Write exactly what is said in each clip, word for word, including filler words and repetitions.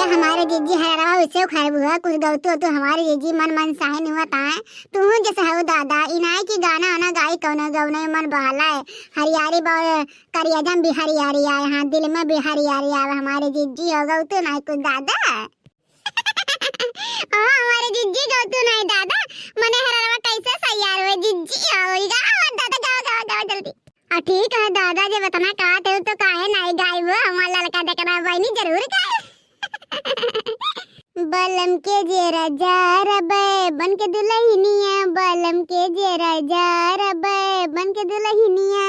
हमारे जिज्जी हरवा उसे खैर बुआ, कुछ गौतू तू हमारे जिज्जी मन मन साहिन हुआ ताए। तू जैसे हो दादा, इनाय की गाना वाना गाई कौनो गौने मन बहला है। हरियारी बा-, करिया जम भी हरियारी आए, हाँ, दिल में भी हरियारी आवे। हमारे जिज्जी हो गौतू नाई कुछ दादा। ओ हमारे जिज्जी गौतू नाई दादा, मने हरवा कैसे सैयार हुए जिज्जी हो, गाओ दादा, गाओ, गाओ, गाओ जल्दी। आ ठीक है दादा, जब इतना कहत हो तो काहे नाई गाइबो, हमार ललका देखना बहिनी जरूर गाए। बलम के जेरा जार बे बन के दुलहिनिया, बलम के जेरा जार बे बन के दुलहिनिया।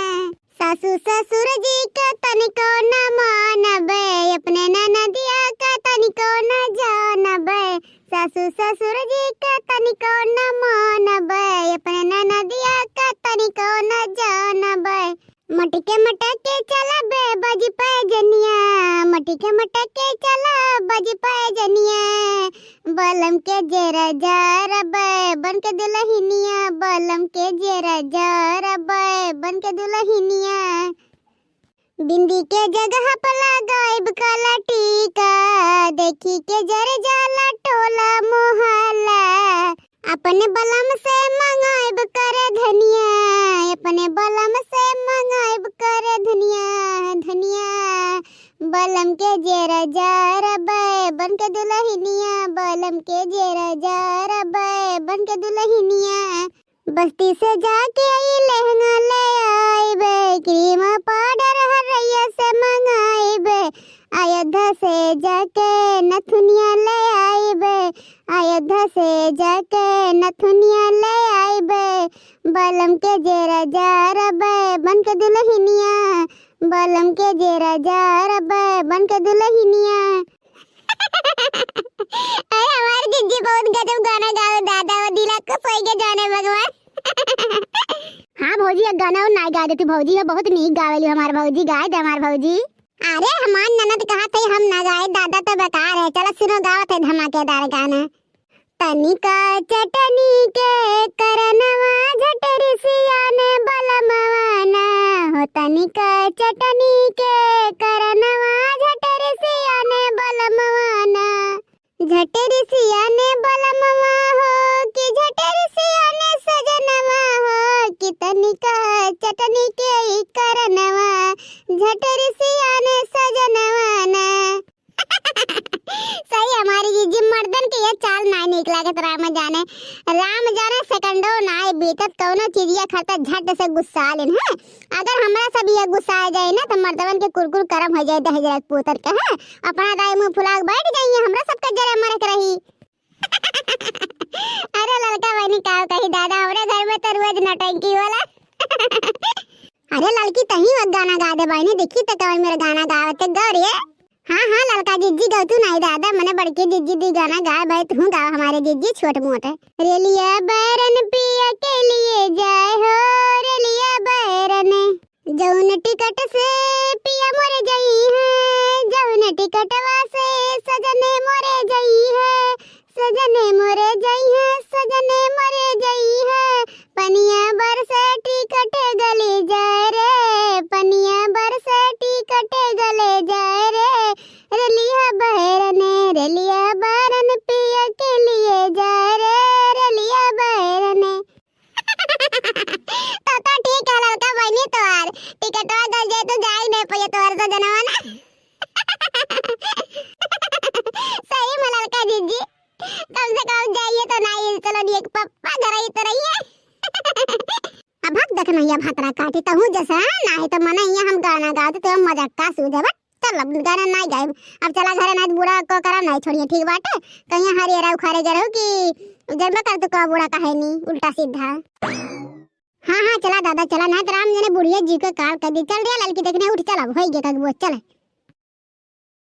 सासू ससुर जी का तनिको न मानबे, अपने ननदिया का तनिको न जानबे। सासू ससुर जी का तनिको न मानबे, अपने ननदिया का तनिको न जानबे। मटके मटके चलबे बजी पैजनिया, मटके मटके चला बजी पैजनिया। बलम के जेरा जार बे बन के दुलहिनिया, बलम के जेरा जार बे बन के दुलहिनिया। बिंदी के जगह पर लगाइब काला टीका, देखी के जर जाला टोला मोहल्ला। अपने बलम से मंगाइब कर धनिया, अपने बलम से मंगाइब कर धनिया, धनिया। बलम के जेरा जार बे बन के दुलहिनिया, बलम के जेरा जार बे बन के दुलहिनिया। बस्ती से जाके ई लहंगा ले आइबे, क्रीम पाउडर हरैया से मंगाइबे। अयोध्या से जाके नथुनिया ले आइबे, अयोध्या से जाके नथुनिया ले आइबे। बलम के जेरा जार बे बन के दुलहिनिया, बलम के जेरा जार बे बन के दुलहिनिया। अरे हमार जिज्जी बहुत गजब गाना गावे दादा, वो दिला को सोई के जाने भगवान। हाँ भौजी, एक गाना और नाई गा देती भौजी, ये बहुत नीक गावेली हमार भौजी, गाए दे हमार भौजी। अरे हमार ननद कहा थे हम ना गाए दादा, तो बेकार है। चलो सुनो, गावत है धमाकेदार गाना। तनिका चटनी के करनवा झटरिसिया ने बलमवाना हो, तनिका चटनी के करनवा झटरिसिया ने बलमवाना। झटरिसिया ने बलमवा हो कि झटरिसिया ने सजनवा हो कि तनिका चटनी के ई करनवा झटरिसिया ने सजनवा ना। सही हमारी जिज्जी, मर्दन के ये चाल ना नीक लागत। राम जाने, राम जाने सेकंडो ना बीतत कौनो चीजिया खरता झट से गुस्सा लेन है। अगर हमरा सब ये गुस्सा आ जाए ना तो मर्दवन के कुरकुर करम हो जाए दहेज राजपूतन के, हैं? अपना दाई मुंह फुला के बैठ जाइए, हमरा सबका जरे मरे के रही। अरे ललका बहिनी का कही दादा, हमरे घर में तो रोज नौटंकी होला। अरे ललकी तही वो गाना गा दे बहिनी, देखी तो कवन मेरा गाना गावत है गौरी। हाँ हाँ ललका जिज्जी गौतू नाई दादा, मने बड़की जिज्जी दी गाना गाए भाई, तू गाओ हमारे जिज्जी छोट मोट है। रेलिया बैरन पिया के लिए जाए हो, रेलिया बैरन। जौन टिकट से पिया मोरे जइहैं, जौन टिकटवा से सजने मोरे जइहैं, सजने मोरे जइहैं, सजने मोरे जइहैं। पनिया बरसे टिकट गली जाए रे, पनिया बरसे टिकट गले जाए रे। रेलिया बैरन, रेलिया बैरन पिया के लिए जाए रे, रेलिया बैरन। तो, तो ठीक है ललका बहिनी, तोहार टिकटवा गल जाए तो जाई नहीं पाए तोहार सजनवा ना। सही में ललका जिज्जी, कम से कम जाइए तो नहीं, चलो नहीं एक पप्पा घर ही तो रहिए। अब हक देख नहीं है भतरा काटी तो हूँ जैसा, नहीं तो मना यहाँ हम गाना गाते तो हम मजाक का सूझे बट। चल अब गाना नहीं गाइब। अब चला घरे, नहीं तो बूढ़ा को करा नहीं छोड़िए, ठीक बाटे? कहीं हरियरा उखारे गए रहो कि जनबे कर तू का बूढ़ा काहे नहीं उल्टा सीधा। हाँ हाँ चला दादा चला, नहीं तो राम जने बुढ़िया जी को काल कर दी। चल रे ललकी देखने उठ, चल अब होई गया कगबो, चल।